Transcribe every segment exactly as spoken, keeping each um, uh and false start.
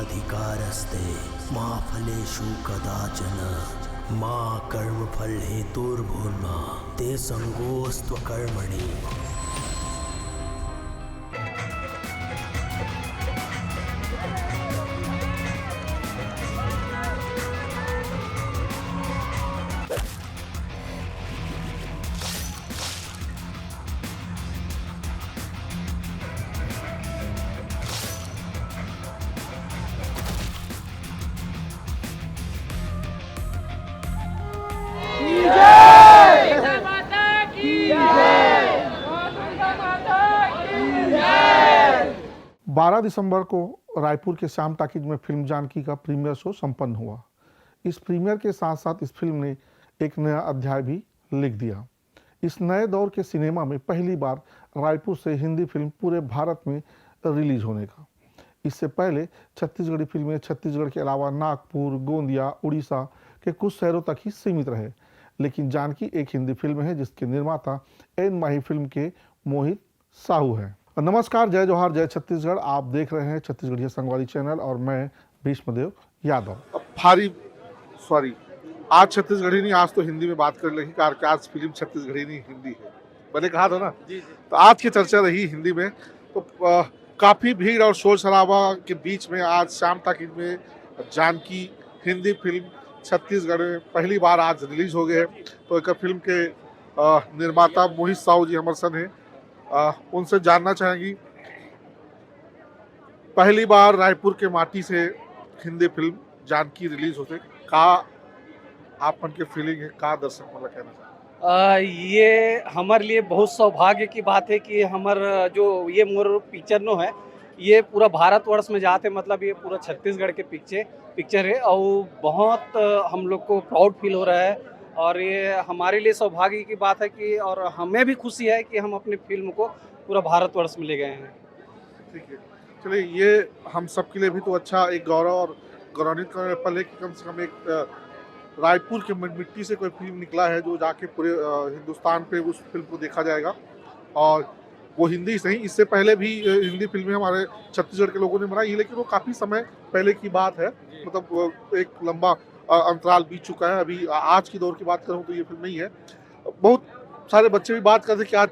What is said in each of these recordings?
अधिकारस्ते मा फलेषु कदाचन मा कर्मफलहेतुर्भूर्मा ते संगोऽस्त्वकर्मणि। बारह दिसंबर को रायपुर के श्याम टाकीज में फिल्म जानकी का प्रीमियर शो संपन्न हुआ। इस प्रीमियर के साथ साथ इस फिल्म ने एक नया अध्याय भी लिख दिया। इस नए दौर के सिनेमा में पहली बार रायपुर से हिंदी फिल्म पूरे भारत में रिलीज होने का। इससे पहले छत्तीसगढ़ी फिल्में छत्तीसगढ़ के अलावा नागपुर, गोंदिया, उड़ीसा के कुछ शहरों तक ही सीमित रहे, लेकिन जानकी एक हिंदी फिल्म है जिसके निर्माता एन माही फिल्म के मोहित साहू हैं। नमस्कार, जय जोहार, जय छत्तीसगढ़। आप देख रहे हैं छत्तीसगढ़िया संगवारी चैनल और मैं भीष्मदेव यादव। अब भारी, सॉरी, आज छत्तीसगढ़ी नहीं, आज तो हिंदी में बात कर लेंगे, कारण कि आज फिल्म छत्तीसगढ़ी नहीं, हिंदी है। मैंने कहा था ना। जी, जी। तो आज की चर्चा रही हिंदी में। तो अ, काफ़ी भीड़ और शोर शराबा के बीच में आज श्याम टाकीज में जानकी हिंदी फिल्म छत्तीसगढ़ में पहली बार आज रिलीज हो गए है। तो एक फिल्म के अ, निर्माता मोहित साहू जी हमर सन हैं। अ, उनसे जानना चाहेंगी, पहली बार रायपुर के माटी से हिंदी फिल्म जानकी रिलीज होते, का आप मन के फीलिंग है, का दर्शक मन ला कहना चाहेंगे? अ, ये हमारे लिए बहुत सौभाग्य की बात है कि हमर जो ये मोर पिक्चर नो है, ये पूरा भारतवर्ष में जाते, मतलब ये पूरा छत्तीसगढ़ के पिक्चर, पिक्चर है और बहुत हम लोग को प्राउड फील हो रहा है और ये हमारे लिए सौभाग्य की बात है कि, और हमें भी खुशी है कि हम अपनी फिल्म को पूरा भारतवर्ष में ले गए हैं। ठीक है, चलिए, ये हम सब के लिए भी तो अच्छा एक गौरव और गौरवान्वित करने वाला पल है कि कम से कम एक, अ, रायपुर के मि-, मिट्टी से कोई फिल्म निकला है जो जाके पूरे, अ, हिंदुस्तान पे उस फिल्म को देखा जाएगा। और वो हिंदी ही सही, इससे पहले भी, अ, हिंदी फिल्में हमारे छत्तीसगढ़ के लोगों ने बनाई है, लेकिन वो काफ़ी समय पहले की बात है। जी। मतलब, वो एक लंबा, अ, अंतराल बीत चुका है। अभी आ-, आज की दौर की बात करूँ तो ये फिल्म नहीं है। बहुत सारे बच्चे भी बात करते कि आज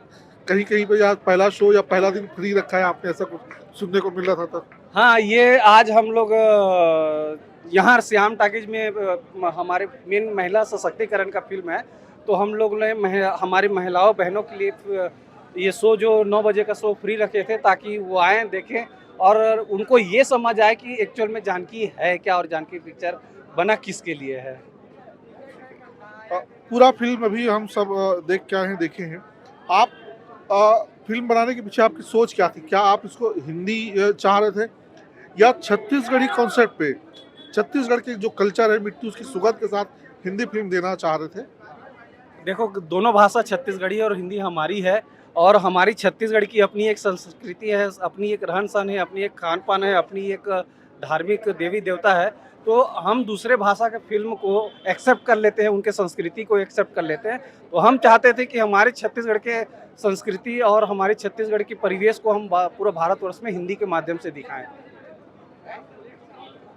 कहीं-कहीं पे यार पहला शो या पहला दिन फ्री रखा है आपने, ऐसा कुछ सुनने को मिल रहा था। तो हाँ, ये आज हम लोग, अ, यहाँ श्याम टाकीज में, अ, म-, हमारे मेन महिला सशक्तिकरण का फिल्म है, तो हम लोग ने महि-, हमारी महिलाओं बहनों के लिए, अ, ये शो जो नौ बजे का शो फ्री रखे थे ताकि वो आएँ, देखें और उनको ये समझ आए कि एक्चुअल में जानकी है क्या और जानकी पिक्चर बना किसके लिए है। अ, पूरा फिल्म अभी हम सब, अ, देख के आए हैं, देखे हैं। आप, अ, फिल्म बनाने के पीछे आपकी सोच क्या थी? क्या आप इसको हिंदी, अ, चाह रहे थे या छत्तीसगढ़ी कॉन्सेप्ट पे, छत्तीसगढ़ के जो कल्चर है, मिट्टी, उसकी सुगंध के साथ हिंदी फिल्म देना चाह रहे थे? देखो, दोनों भाषा, छत्तीसगढ़ी और हिंदी, हमारी है और हमारी छत्तीसगढ़ की अपनी एक संस्कृति है, अपनी एक रहन-सहन है, अपनी एक खान-पान है, अपनी एक धार्मिक देवी देवता है, तो हम दूसरे भाषा के फिल्म को एक्सेप्ट कर लेते हैं, उनके संस्कृति को एक्सेप्ट कर लेते हैं। तो हम चाहते थे कि हमारे छत्तीसगढ़ के संस्कृति और हमारे छत्तीसगढ़ के परिवेश को हम बा-, पूरा भारतवर्ष में हिंदी के माध्यम से दिखाएं।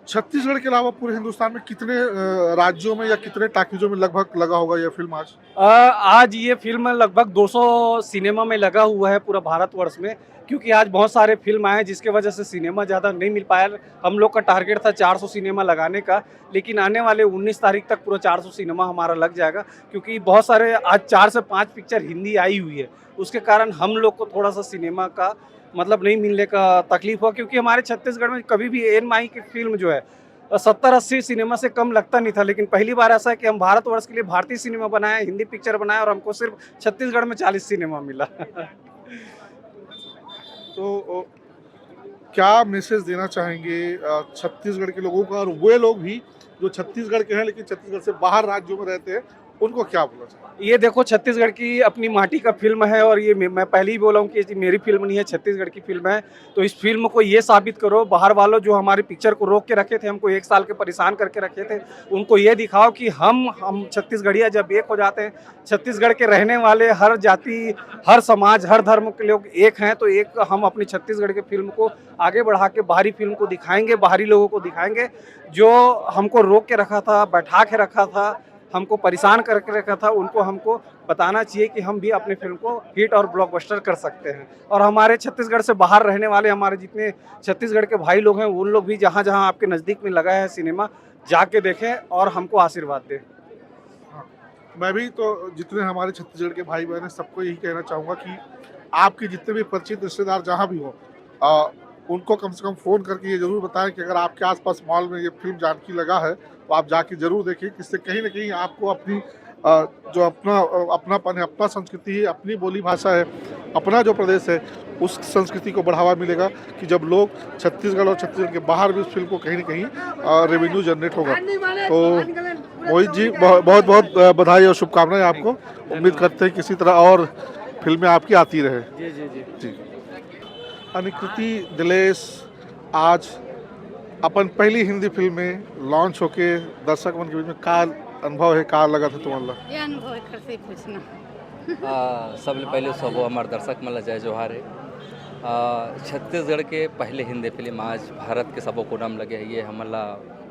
छत्तीसगढ़ के अलावा पूरे हिंदुस्तान में कितने, अ, राज्यों में या कितने टाकीजों में लगभग लगा होगा यह फिल्म आज? अ, आज ये फिल्म लगभग दो सौ सिनेमा में लगा हुआ है पूरा भारतवर्ष में, क्योंकि आज बहुत सारे फिल्म आए हैं जिसके वजह से सिनेमा ज़्यादा नहीं मिल पाया। हम लोग का टारगेट था चार सौ सिनेमा लगाने का, लेकिन आने वाले उन्नीस तारीख तक पूरा चार सौ सिनेमा हमारा लग जाएगा, क्योंकि बहुत सारे आज चार से पाँच पिक्चर हिंदी आई हुई है, उसके कारण हम लोग को थोड़ा सा सिनेमा का मतलब नहीं मिलने का तकलीफ हुआ, क्योंकि हमारे छत्तीसगढ़ में कभी भी एन माही की फिल्म जो है, सत्तर अस्सी सिनेमा से कम लगता नहीं था, लेकिन पहली बार ऐसा है कि हम भारतवर्ष के लिए भारतीय सिनेमा बनाए, हिंदी पिक्चर बनाए और हमको सिर्फ छत्तीसगढ़ में चालीस सिनेमा मिला। तो, ओ, क्या मैसेज देना चाहेंगे, अ, छत्तीसगढ़ के लोगों को और वे लोग भी जो छत्तीसगढ़ के हैं लेकिन छत्तीसगढ़ से बाहर राज्यों में रहते हैं, उनको क्या बोलना चाहिए? ये देखो, छत्तीसगढ़ की अपनी माटी का फिल्म है और ये मैं पहले ही बोला हूँ कि ये मेरी फिल्म नहीं है, छत्तीसगढ़ की फिल्म है। तो इस फिल्म को ये साबित करो, बाहर वालों जो हमारी पिक्चर को रोक के रखे थे, हमको एक साल के परेशान करके रखे थे, उनको ये दिखाओ कि हम हम छत्तीसगढ़िया जब एक हो जाते हैं, छत्तीसगढ़ के रहने वाले हर जाति, हर समाज, हर धर्म के लोग एक हैं, तो एक हम अपनी छत्तीसगढ़ के फिल्म को आगे बढ़ा के बाहरी फिल्म को दिखाएंगे, बाहरी लोगों को दिखाएंगे। जो हमको रोक के रखा था, बैठा के रखा था, हमको परेशान करके रखा था, उनको हमको बताना चाहिए कि हम भी अपने फिल्म को हिट और ब्लॉकबस्टर कर सकते हैं। और हमारे छत्तीसगढ़ से बाहर रहने वाले हमारे जितने छत्तीसगढ़ के भाई लोग हैं, उन लोग भी जहाँ जहाँ आपके नज़दीक में लगा है सिनेमा, जाके देखें और हमको आशीर्वाद दें। मैं भी तो जितने हमारे छत्तीसगढ़ के भाई बहन हैं, सबको यही कहना चाहूँगा कि आपके जितने भी परिचित रिश्तेदार जहाँ भी हों, आ, उनको कम से कम फ़ोन करके ये ज़रूर बताएं कि अगर आपके आसपास मॉल में ये फिल्म जानकी लगा है, तो आप जाके ज़रूर देखें। इससे कहीं ना कहीं आपको अपनी, आ, जो अपना, आ, अपनापन है, अपना संस्कृति है, अपनी बोली भाषा है, अपना जो प्रदेश है, उस संस्कृति को बढ़ावा मिलेगा कि जब लोग छत्तीसगढ़ और छत्तीसगढ़ के बाहर भी उस फिल्म को कहीं ना कहीं रेवेन्यू जनरेट होगा। तो मोहित जी, बहुत बहुत, बहुत बधाई और शुभकामनाएं आपको। उम्मीद करते हैं किसी तरह और फिल्में आपकी आती रहे। जी, जी, जी। जी। अनिकृति दिलेश आज अपन पहली हिंदी फिल्म में लॉन्च होके दर्शक मन के बीच में का अनुभव है, का लगा था तुम्हारा? ये अनुभव एकर से पूछना। आ, सबले पहले सबो हमार दर्शक मन ला जय जोहार है। आ, छत्तीसगढ़ के पहले हिंदी फिल्म आज भारत के सबो कोना में लगे है, ये हमन ला,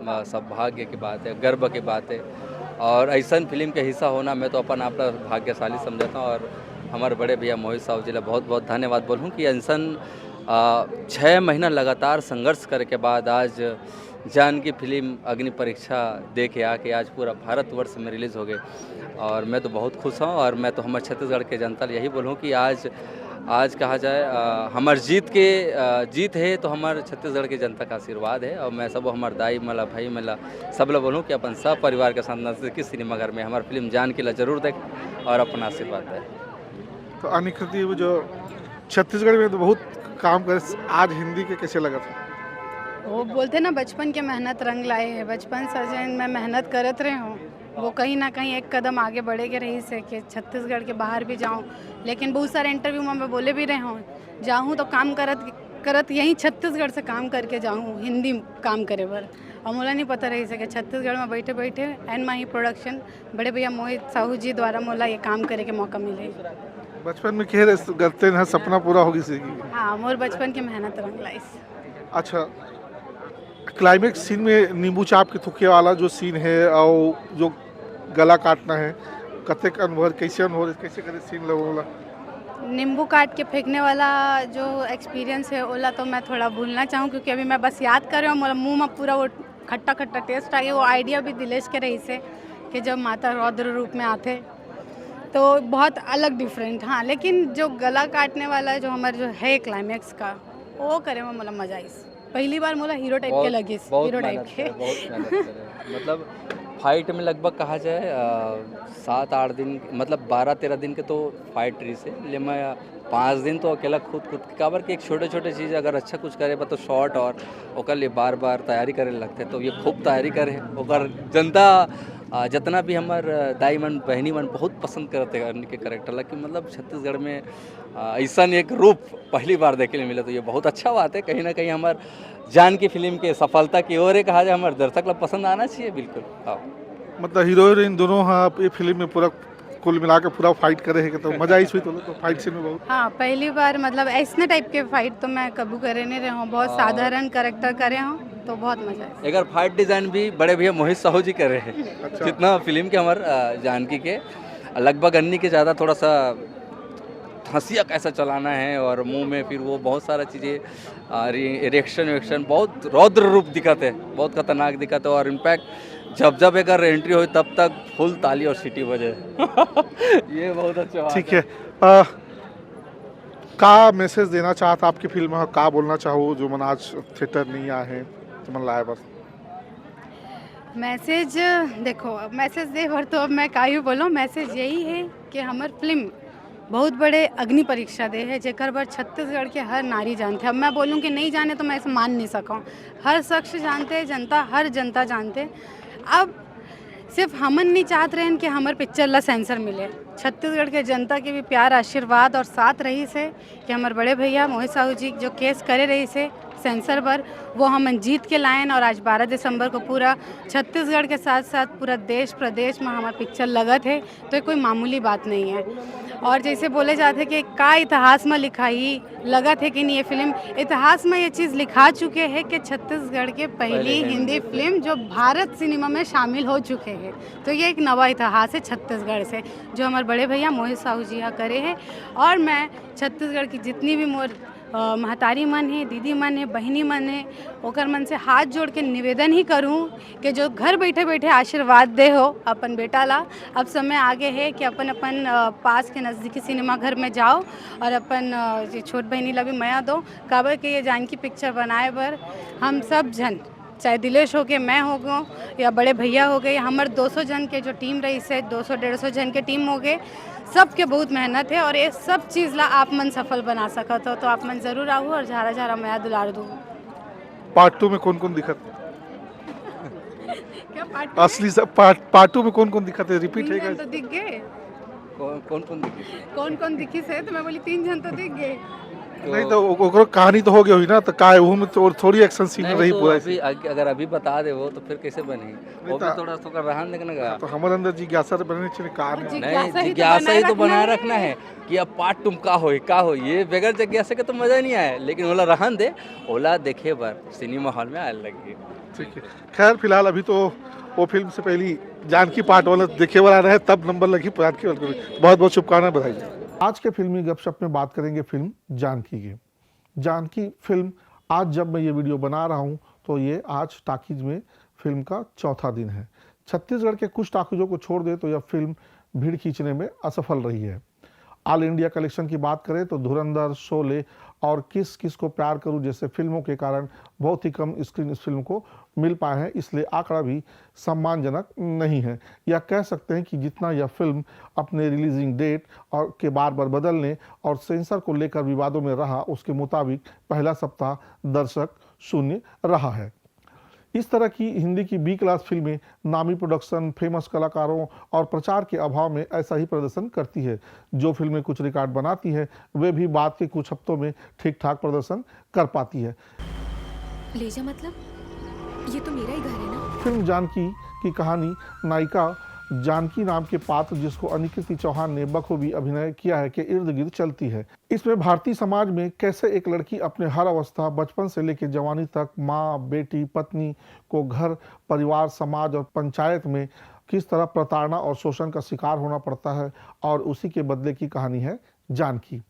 आ, सौभाग्य की बात है, गर्व की बात है। और ऐसन फिल्म के हिस्सा होना मैं तो अपन आप ला भाग्यशाली समझता हूँ। और हमारे बड़े भैया मोहित साहू जी ला बहुत बहुत धन्यवाद बोलूँ कि ऐसन, आ, छः महीना लगातार संघर्ष करे के बाद आज जानकी फिल्म अग्नि परीक्षा दे के आके आज पूरा भारतवर्ष में रिलीज हो गए। और मैं तो बहुत खुश हूँ और मैं तो हमारे छत्तीसगढ़ के जनता ला यही बोलूँ कि आज, आज कहा जाए, अ, हमार जीत के, अ, जीत है तो हमारे छत्तीसगढ़ के जनता का आशीर्वाद है। और मैं सब हमार दाई मन ला, भाई मन ला, सब ला बोलूँ कि अपन सब परिवार के साथ नजदीकी सिनेमाघर में हमार फिल्म जानकी ला जरूर देखें और अपना आशीर्वाद दें। तो अनिकृति, वो जो छत्तीसगढ़ में तो बहुत काम करे, आज हिंदी के कैसे लगा था? वो बोलते ना, बचपन के मेहनत रंग लाए है। बचपन से जैन मैं मेहनत करत रहे हूँ, वो कहीं ना कहीं एक कदम आगे बढ़े के रही से कि छत्तीसगढ़ के बाहर भी जाऊँ। लेकिन बहुत सारे इंटरव्यू में मैं बोले भी रहे हूँ, जाऊँ तो काम करत करत यहीं छत्तीसगढ़ से काम करके जाऊँ, हिंदी काम करे बर। और मोला नहीं पता रही से कि छत्तीसगढ़ में बैठे बैठे एन माही प्रोडक्शन बड़े भैया मोहित साहू जी द्वारा मोला ये काम करे के मौका मिले। बचपन में कह रहे करते हैं सपना पूरा होगी सी। हाँ, मोर बचपन के मेहनत रंग लाइस। अच्छा, क्लाइमेक्स सीन में नींबू चाप के थूके वाला जो सीन है और जो गला काटना है, कतेक अनुभव, कैसे अनुभव, कैसे करे सीन लगोला? नींबू काट के फेंकने वाला जो एक्सपीरियंस है, ओला तो मैं थोड़ा भूलना चाहूँ, क्योंकि अभी मैं बस याद कर रही हूँ, मोला मुंह में पूरा वो खट्टा खट्टा टेस्ट आ गया। वो आइडिया भी दिलेश के रही से कि जब माता रौद्र रूप में आते तो बहुत अलग डिफरेंट। हाँ, लेकिन जो गला काटने वाला जो हमारे जो है क्लाइमेक्स का, वो करे में मोला मजा आइस। पहली बार मोला हीरो टाइप के लगिस, बहुत हीरो टाइप मेहनत के। करे, बहुत मेहनत करे। मतलब फाइट में लगभग कहा जाए, अ, सात आठ दिन, मतलब बारह तेरह दिन के तो फाइट रही से ले, मैं पाँच दिन तो अकेला खुद खुद के, काबर कि एक छोटे छोटे चीज़ अगर अच्छा कुछ करे बा तो शॉट और ओकर लिए बार बार तैयारी करे लगते, तो ये खूब तैयारी करे। ओकर जनता, अ, जितना भी हमार, अ, दाई मन बहनी मन बहुत पसंद करते हैं उनके करेक्टर ला कि मतलब छत्तीसगढ़ में, अ, ऐसा एक रूप पहली बार देखे ले मिला, तो ये बहुत अच्छा बात है। कहीं ना कहीं हमार जानकी फिल्म के सफलता की ओर है, कहा जाए हमारे दर्शक ला पसंद आना चाहिए। बिल्कुल। हाँ। मतलब हीरो हीरोइन दोनों, हाँ, ये फिल्म में पूरा कुल मिला के पूरा फाइट करे है, तो मजा आई इसमें, तो, तो फाइट सीन में बहुत। हाँ, पहली बार मतलब ऐसने टाइप के फाइट तो मैं कबू करे नहीं रहे हूँ, बहुत साधारण करेक्टर करे हूँ, तो बहुत मजा आया। एकर फाइट डिजाइन भी बड़े भैया मोहित साहू जी करे हैं। अच्छा। जितना फिल्म के हमार, अ, जानकी के लगभग अन्नी के ज़्यादा थोड़ा सा हंसिया कैसा चलाना है और मुंह में फिर वो बहुत सारा चीज़ें, आ, रि-, रिएक्शन वेक्शन बहुत रौद्र रूप दिखाते हैं, बहुत खतरनाक दिखाते हैं। और इनफैक्ट जब जब एकर एंट्री हुई तब तक फुल ताली और सीटी बजे। ये बहुत अच्छा बात ठीक है। आ, का मैसेज देना चाहत आपकी फिल्म है, का बोलना चाहो जो मन आज थिएटर नहीं आए हैं, तो मन लाए बस? मैसेज, देखो, अब मैसेज दे बर तो अब मैं का ही बोलूँ। मैसेज यही है कि हमर फिल्म बहुत बड़े अग्नि परीक्षा दे है, जेकर बर छत्तीसगढ़ के हर नारी जानते। अब मैं बोलूँ कि नहीं जाने तो मैं ऐसे मान नहीं सकूँ। हर शख्स जानते, जनता, हर जनता जानते। अब सिर्फ हमन नहीं चाहत रहन कि हमर पिक्चर ला सेंसर मिले। छत्तीसगढ़ के जनता के भी प्यार, आशीर्वाद और साथ रहिस हे कि हमर बड़े भैया मोहित साहू जी जो केस करे रहिस हे सेंसर बर, वो हमन जीत के लायन और आज बारह दिसंबर को पूरा छत्तीसगढ़ के साथ साथ पूरा देश प्रदेश में हमर पिक्चर लगत हे, तो ये कोई मामूली बात नहीं है। और जैसे बोले जाते कि का इतिहास में लिखाई, लगत हे कि नहीं, ये फिल्म इतिहास में ये चीज़ लिखा चुके हैं कि छत्तीसगढ़ के पहली पहले हिंदी हिंदी फिल्म जो भारत सिनेमा में शामिल हो चुके हैं, तो ये एक नवा इतिहास है छत्तीसगढ़ से, जो हमारे बड़े भैया मोहित साहू जी हा करे हैं। और मैं छत्तीसगढ़ की जितनी भी मोर अ, महतारी मन हे, दीदी मन हे, बहिनी मन हे, ओकर मन से हाथ जोड़ के निवेदन ही करूँ कि जो घर बैठे बैठे आशीर्वाद दे हो अपन बेटा ला, अब समय आगे है कि अपन अपन अ, पास के नज़दीकी सिनेमा घर में जाओ और अपन अ, ये छोट बहिनी ला भी मया दो। काबर के ये जानकी पिक्चर बनाए बर हम सब झन, चाहे दिलेश हो गए, मैं हो गो या बड़े भैया हो गए, हमर दो सौ जन के जो टीम रहिस हे, दो सौ डेढ़ सौ जन के टीम हो गए, सबके बहुत मेहनत है और ये सब चीज़ ला आप मन सफल बना सकत हो। तो आप मन जरूर आहू और झारा झारा मया दुलार दू। पार्ट टू में कौन कौन दिखत? क्या पार्ट असली सब पार्ट पार्ट टू में कौन कौन दिखत है? रिपीट तीन है जन क्या? तो दिख गए। कौन कौन कौन दिखी? कौन कौन दिखी से तो मैं बोली तीन जन तो दिख गए। नहीं तो ओ- ओकरो कहानी तो हो गई हुई ना, तो का है वो में तो थोड़ी एक्शन सीन नहीं रही तो पूरा अभी अग- अगर अभी बता दे वो तो फिर कैसे बनी? वो भी तो- थोड़ा सा रहन देखने का। तो हमारे अंदर जिज्ञासा तो बननी चाहिए, कहानी जी- नहीं, जिज्ञासा ही तो जिज्ञासा ही बनाए तो बनाए रखना रखना है कि अब पार्ट टू में का होई, का होई। ये बगैर जिज्ञासा के तो मजा ही नहीं आया। लेकिन ओला रहन दे, ओला देखे बर सिनेमा हॉल में आए लगी। ठीक है। खैर, फिलहाल अभी तो वो फिल्म से पहली जानकी पार्ट वन देखे वाला रहे, तब नंबर लगी जानकी वन को भी। बहुत बहुत शुभकामनाएं, बधाई। आज के फिल्मी गपशप में बात करेंगे फिल्म जानकी की। जानकी फिल्म, आज जब मैं ये वीडियो बना रहा हूँ तो ये आज टाकीज में फिल्म का चौथा दिन है। छत्तीसगढ़ के कुछ टाकीजों को छोड़ दे तो यह फिल्म भीड़ खींचने में असफल रही है। ऑल इंडिया कलेक्शन की बात करें तो धुरंधर, शोले और किस किस को प्यार करूं जैसे फिल्मों के कारण बहुत ही कम स्क्रीन इस फिल्म को मिल पाए हैं, इसलिए आंकड़ा भी सम्मानजनक नहीं है। या कह सकते हैं कि जितना यह फिल्म अपने रिलीजिंग डेट और के बार बार बदलने और सेंसर को लेकर विवादों में रहा, उसके मुताबिक पहला सप्ताह दर्शक शून्य रहा है। इस तरह की हिंदी की बी क्लास फिल्में नामी प्रोडक्शन, फेमस कलाकारों और प्रचार के अभाव में ऐसा ही प्रदर्शन करती है। जो फिल्में कुछ रिकॉर्ड बनाती हैं, वे भी बाद के कुछ हफ्तों में ठीक ठाक प्रदर्शन कर पाती है। ले जा मतलब? ये तो मेरा ही घर है ना। फिल्म जानकी की कहानी नायिका जानकी नाम के पात्र, जिसको अनिकृति चौहान ने बखूबी अभिनय किया है, के इर्द गिर्द चलती है। इसमें भारतीय समाज में कैसे एक लड़की अपने हर अवस्था, बचपन से लेकर जवानी तक, माँ, बेटी, पत्नी को घर, परिवार, समाज और पंचायत में किस तरह प्रताड़ना और शोषण का शिकार होना पड़ता है और उसी के बदले की कहानी है जानकी।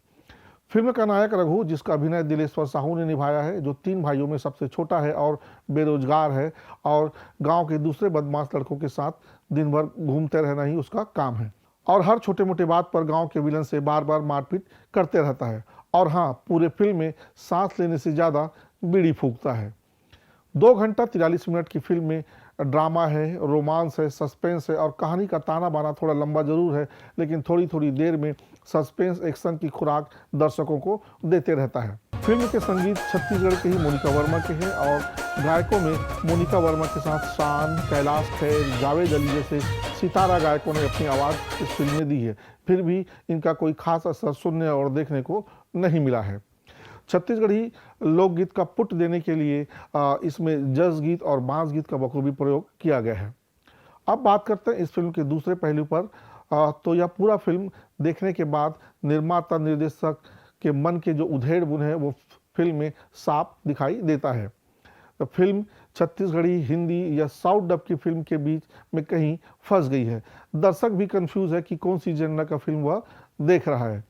फिल्म का नायक रघु, जिसका अभिनय दिलेश्वर साहू ने निभाया है, जो तीन भाइयों में सबसे छोटा है और बेरोजगार है और गांव के दूसरे बदमाश लड़कों के साथ दिन भर घूमते रहना ही उसका काम है और हर छोटे मोटे बात पर गांव के विलन से बार बार मारपीट करते रहता है। और हाँ, पूरे फिल्म में सांस लेने से ज़्यादा बीड़ी फूकता है। दो घंटा तिरालीस मिनट की फिल्म में ड्रामा है, रोमांस है, सस्पेंस है और कहानी का ताना बाना थोड़ा लंबा जरूर है, लेकिन थोड़ी थोड़ी देर में सस्पेंस एक्शन की खुराक दर्शकों को देते रहता है। फिल्म के संगीत छत्तीसगढ़ के ही मोनिका वर्मा के हैं और गायकों में मोनिका वर्मा के साथ शान, कैलाश खेर, जावेद अली जैसे सितारा गायकों ने अपनी आवाज़ इस फिल्म में दी है। फिर भी इनका कोई खास असर सुनने और देखने को नहीं मिला है। छत्तीसगढ़ी लोकगीत का पुट देने के लिए, आ, इसमें जस गीत और बांस गीत का बखूबी प्रयोग किया गया है। अब बात करते हैं इस फिल्म के दूसरे पहलू पर। आ, तो यह पूरा फिल्म देखने के बाद निर्माता निर्देशक के मन के जो उधेड़ बुन है, वो फिल्म में साफ दिखाई देता है। तो फिल्म छत्तीसगढ़ी, हिंदी या साउथ डब की फिल्म के बीच में कहीं फंस गई है। दर्शक भी कंफ्यूज है कि कौन सी जेनर का फिल्म वह देख रहा है।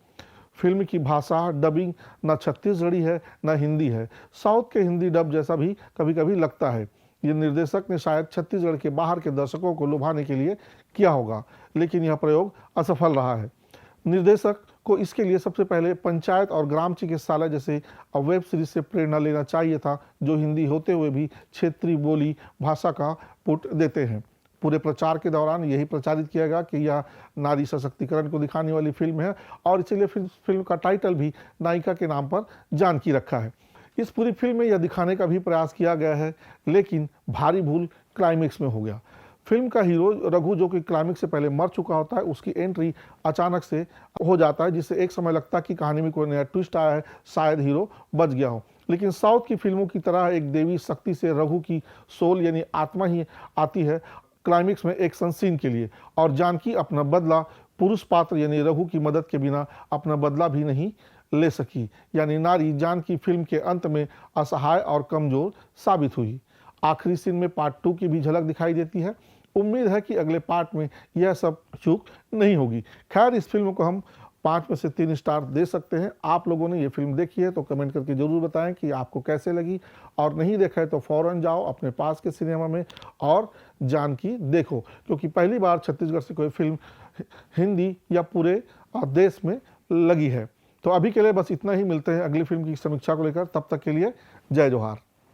फिल्म की भाषा, डबिंग, ना छत्तीसगढ़ी है ना हिंदी है। साउथ के हिंदी डब जैसा भी कभी कभी लगता है। ये निर्देशक ने शायद छत्तीसगढ़ के बाहर के दर्शकों को लुभाने के लिए किया होगा, लेकिन यह प्रयोग असफल रहा है। निर्देशक को इसके लिए सबसे पहले पंचायत और ग्राम चिकित्सालय जैसे वेब सीरीज से प्रेरणा लेना चाहिए था, जो हिंदी होते हुए भी क्षेत्रीय बोली भाषा का पुट देते हैं। पूरे प्रचार के दौरान यही प्रचारित किया गया कि यह नारी सशक्तिकरण को दिखाने वाली फिल्म है और इसीलिए फिल्म, फिल्म का टाइटल भी नायिका के नाम पर जानकी रखा है। इस पूरी फिल्म में यह दिखाने का भी प्रयास किया गया है, लेकिन भारी भूल क्लाइमेक्स में हो गया। फिल्म का हीरो रघु, जो कि क्लाइमेक्स से पहले मर चुका होता है, उसकी एंट्री अचानक से हो जाता है, जिससे एक समय लगता है कि कहानी में कोई नया ट्विस्ट आया है, शायद हीरो बच गया हो। लेकिन साउथ की फिल्मों की तरह एक देवी शक्ति से रघु की सोल यानी आत्मा ही आती है क्लाइमेक्स में एक्शन सीन के लिए, और जानकी अपना बदला पुरुष पात्र यानी रघु की मदद के बिना अपना बदला भी नहीं ले सकी, यानी नारी जानकी फिल्म के अंत में असहाय और कमजोर साबित हुई। आखिरी सीन में पार्ट टू की भी झलक दिखाई देती है। उम्मीद है कि अगले पार्ट में यह सब चूक नहीं होगी। खैर, इस फिल्म को हम पाँच में से तीन स्टार दे सकते हैं। आप लोगों ने ये फिल्म देखी है तो कमेंट करके जरूर बताएं कि आपको कैसे लगी, और नहीं देखा है तो फौरन जाओ अपने पास के सिनेमा में और जानकी देखो, क्योंकि पहली बार छत्तीसगढ़ से कोई फिल्म हिंदी या पूरे देश में लगी है। तो अभी के लिए बस इतना ही, मिलते हैं अगली फिल्म की समीक्षा को लेकर। तब तक के लिए जय जोहार।